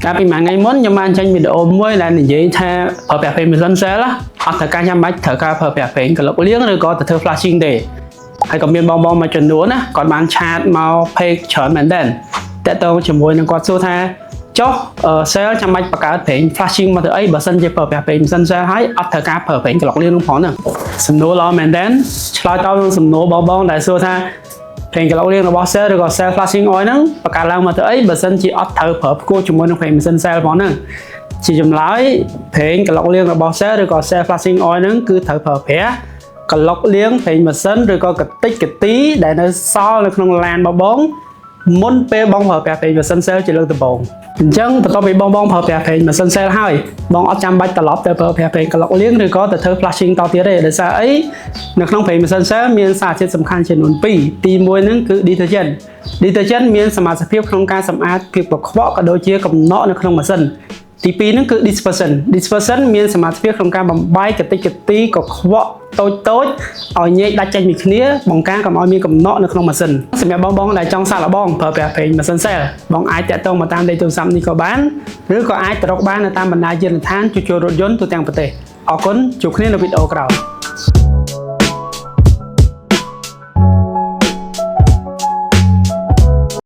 កាលពីមួយថ្ងៃមុនខ្ញុំបានចេញវីដេអូមួយដែលនិយាយថាប្រើប្រាស់ប្រេងម៉ាស៊ីន Shell អត់ត្រូវការចាំបាច់ត្រូវការប្រើប្រាស់ប្រេងក្លុកលាងឬក៏ទៅធ្វើ flushing ទេហើយក៏មានបងបងមួយចំនួនណាគាត់បាន chat មក page ច្រើនមែនទែនតាក់ទងជាមួយនឹងគាត់សួរថាចុះ Shell ចាំបាច់បង្កើតប្រេង flushing មកទៅអីបើសិនជាប្រើប្រាស់ប្រេងម៉ាស៊ីន Shell ហើយអត់ត្រូវការប្រើប្រេងក្លុកលាងនោះផងហ្នឹងសំណួរល្អមែនទែនឆ្លើយតបនឹងសំណួរបងបងដែលសួរថាប្រេងក្លុកលាងរបស់ Shell ឬក៏ Shell flushing oil ហ្នឹងបង្កើតឡើងមកទៅអីបើសិនជាអត់ត្រូវប្រើផ្គួរជាមួយនឹងប្រេងម៉ាស៊ីន Shell ផងហ្នឹងជាចម្លើយប្រេងក្លុកលាងរបស់ Shell ឬក៏ Shell flushing oil ហ្នឹងគឺត្រូវប្រើប្រាស់ក្លុកលាងប្រេងម៉ាស៊ីនឬក៏កតិចកទីដែលនៅសល់នៅក្នុងឡានរបស់បងមុនពេលបងប្រើប្រាស់ប្រេងម៉ាស៊ីន Shell ជាលើកដំបូងអញ្ចឹងបន្ទាប់ពីបងបងប្រើប្រាស់ប្រេងម៉ាស៊ីន Shell ហើយបងអត់ចាំបាច់ត្រឡប់ទៅប្រើប្រាស់ប្រេងក្លុកលាងឬក៏ទៅធ្វើ flushing តទៀតទេដោយសារអីនៅក្នុងប្រេងម៉ាស៊ីន Shell មានសារធាតុសំខាន់ចំនួន2ទី1ហ្នឹងគឺ detergent។ Detergent មានសមាសភាពក្នុងការសម្អាតភាពកខ្វក់ក៏ដូចជាកំណកនៅក្នុងម៉ាស៊ីនទី2ហ្នឹងគឺ dispersion។ Dispersion មានសមត្ថភាពក្នុងការបំបែកកតិចកទីកខ្វក់តូចតូចឲ្យញែកដាច់ចេញពីគ្នាបង្ការកុំឲ្យមានកំណកនៅក្នុងម៉ាស៊ីនសម្រាប់បងបងដែលចង់សាកល្បងប្រើប្រាស់ប្រេងម៉ាស៊ីន Shell បងអាចតាក់ទងមកតាមលេខទូរស័ព្ទនេះក៏បានឬក៏អាចទៅរកបាននៅតាមបណ្ដាយានដ្ឋានជួសជុលរថយន្តទូទាំងប្រទេសអរគុណជួបគ្នានៅវីដេអូក្រោយ។